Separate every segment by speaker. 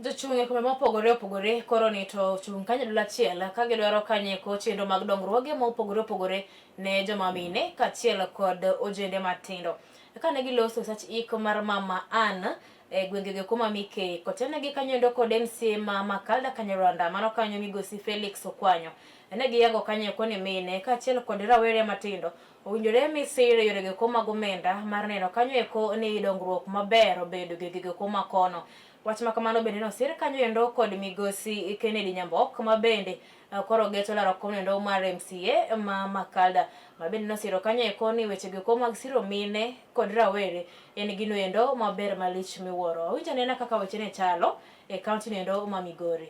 Speaker 1: Jochung' e kombe mopogore opogore koro ni to ochung' kanyo achiel ka gidwaro kanyeko chenro mag dongruoge mopogore opogore ne joma mine kaachiel kod ojende matindo. Kane giloso sach ik mar Mama Ann e gwengego kuma Mikei kotelnegi kanyoendo kod MCA ma Makalda Kanyarwanda mano kanyo migosi Felix Okwanyo. Ne giyango kanyo ni mine kaachiel kod rawere matindo owinjore mi sir e yorego eko mag omenda mar neno kanyo eko ni dongruok maber obedo gwengego eko ma kono. Wach ma kamano bende nosir kanyo endo kod migosi Kennedy Nyambok ma bende eh, koro geto laro kom endo mar MCA ma Makalda ma bende nosiro kanyo eko ni weche go mag siro mine kod rawere en gino endo maber malich miwuoro. Winj anena kaka weche ne chalo e kaunti no endo ma Migori.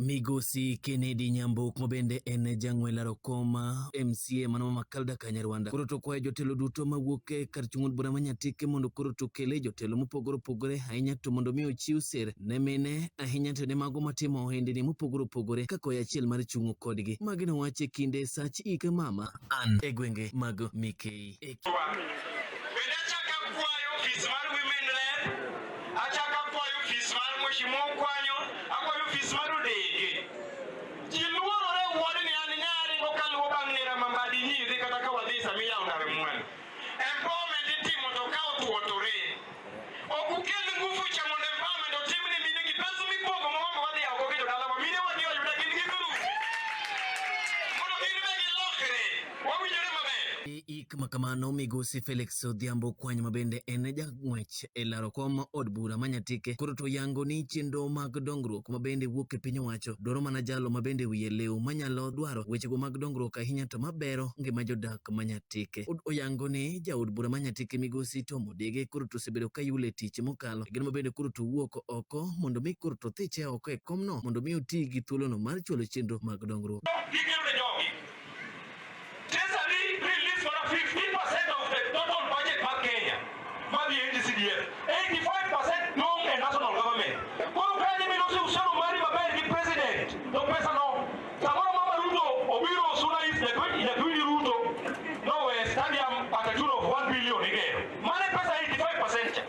Speaker 2: Migosi Kennedy Nyambok ma bende en jang'we laro kom MCA mano ma Makalda Kanyarwanda koro to kwayo jotelo duto mawuok e kar chung' od bura ma Nyatike mondo koro to okele jotelo mopogore opogore ahinya to mondo mi ochiw sir ne mine ahinya to ne mago matimo ohendni mopogore opogore kaka oyo achiel mar chung'o kodgi. Magi nowacho e kinde sach ik mama Ann e gwenge mag Mikei. E
Speaker 3: Bende achako akwayo ofis mar Women Rep, achako akwayo ofis mar Mheshimiwa Okwanyo, akwayo ofis mar Odege. Ji luorore wuodni an nyaringo kaluwo bang' nera mambadi nyidhi kata ka wadhi sama iyawo ndara mwalo. Empowerment itimo to ka otuo to rem. Ok ukel nguvu cha mondo empowerment otim ne mine gi pesa mipogo ma wambe wadhi yawo go gi jodalawa. Mine wagi oyuda gin gi guru. Mondo gin be gilokre. Wawinjore maber.
Speaker 2: E ik ma kamano migosi Felix Odhiambo Kwany ma bende en jang'wech e laro kom od bura ma Nyatike koro to yango ni chenro mag dongruok ma bende wuok e piny owacho dwaro mana jalo ma bende wiye lew manyalo dwaro wechego mag dongruok ahinya to mabero ngima jodak ma Nyatike. Oyango ni jaod bura ma Nyatike migosi Tom Odege koro to osebedo ka yule tich mokalo gin ma bende koro to wuok oko mondo mi koro to thiche oko e komno mondo mi oti gi thuolono mar chwalo chenro mag dongruok.
Speaker 3: Gikelo ne jogi. Treasury release mana 15% of the total budget mar Kenya madhi e NGCDF. 85% dong' e national government. Koro ka in miloso uhusiano mari maber gi president, to pesa no samoro mama Ruto obiro Suna East Nyakwindi Ruto nowe stadium at a tune of 1 billion igero. Mano e pesa 85% cha.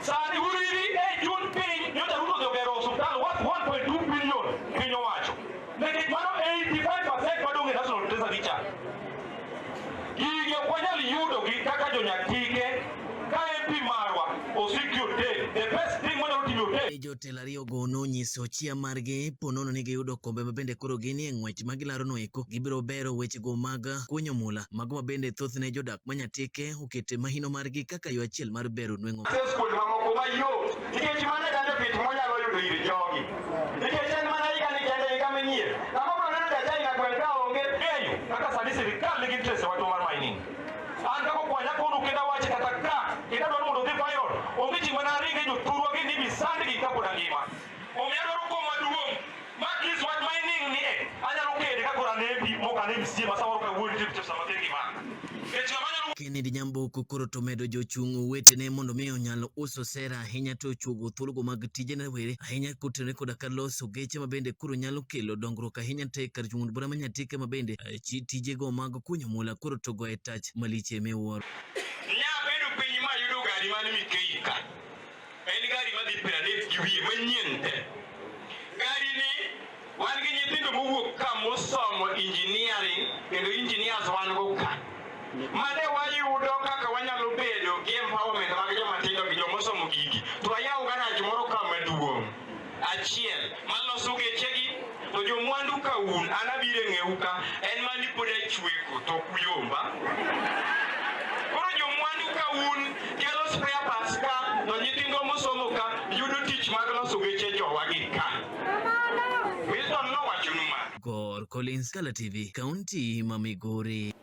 Speaker 3: Sani Uriri e jun piny nyocha Ruto odhi ogero osuptal worth 1.2 billion piny owacho. Nikech mano 85% madong' e National Treasury cha. Gigi ok wanyal yudogi kaka jonyatike ka MP marwa osiki hotel. The best thing mwanyalo timo e hotel.
Speaker 2: Jotelo ariyogo nonyiso chia margi ponono ni giyudo kombe ma bende koro ginie ng'wech ma gilarono eko gibiro bero wechego mag kunyo mula mago ma bende thothne jodak ma Nyatike okete mahino margi kaka yo achiel mar bero nweng'o.
Speaker 3: Access kuonde mamoko mayot nikech mano e benefit mwanyalo yudo ir jogi nikech en mana higa ni kende higa manyien kama bro neno ja-China gweng' ka onge ng'eyo kaka sani sirikal nigi interest e wachwa mar mining an kaka okwanya kono kendo awache kata ka kendo adwaro mondo odhi viral onge chieng' mana aringe jothurwa gi ni misandgi kapod angima omiyo adwaro kom maduong' ma at least wach mining ni e anyalo kede ka koro an MP mok an MCA ma samoro ka wuoyi nitie to sama gi ma nikech ng'ama nyalo
Speaker 2: Kennedy Nyamboko koro to medo jochung' wetene mondo mi onyal uso sera ahinya to chuogo thuologo mag tije ne rowere ahinya kotenore koda ka loso geche ma bende koro nyalo kelo dongruok ahinya te kar chung' od bura ma Nyatike ma bende eh, chi tijego mag kunyo mula koro to goye tach malich miwuoro.
Speaker 3: Nyabedo piny ma yudo gari man Mikei ka. En gari madhi 30 gi wiye manyien te. Gari ni wan gi nyithindo mowuok ka mosomo engineering kendo engineers wan go ka. Mane wayudo kaka wanyalo bedo gi empowerment mag joma tindo gi joma osomo gigi. To wayaw garage moro ka maduong' achiel maloso gechegi to jomwandu ka un an abiro e ng'eu ka en mani pod achweko to ok uyomba. Koro jomwandu ka un kelo spare parts ka to nyithindwa mosomo ka yudo tich mag loso geche jowagi ka. Milton nowachonu ma.
Speaker 2: Gor Collins, Kala TV, kaunti ma Migori.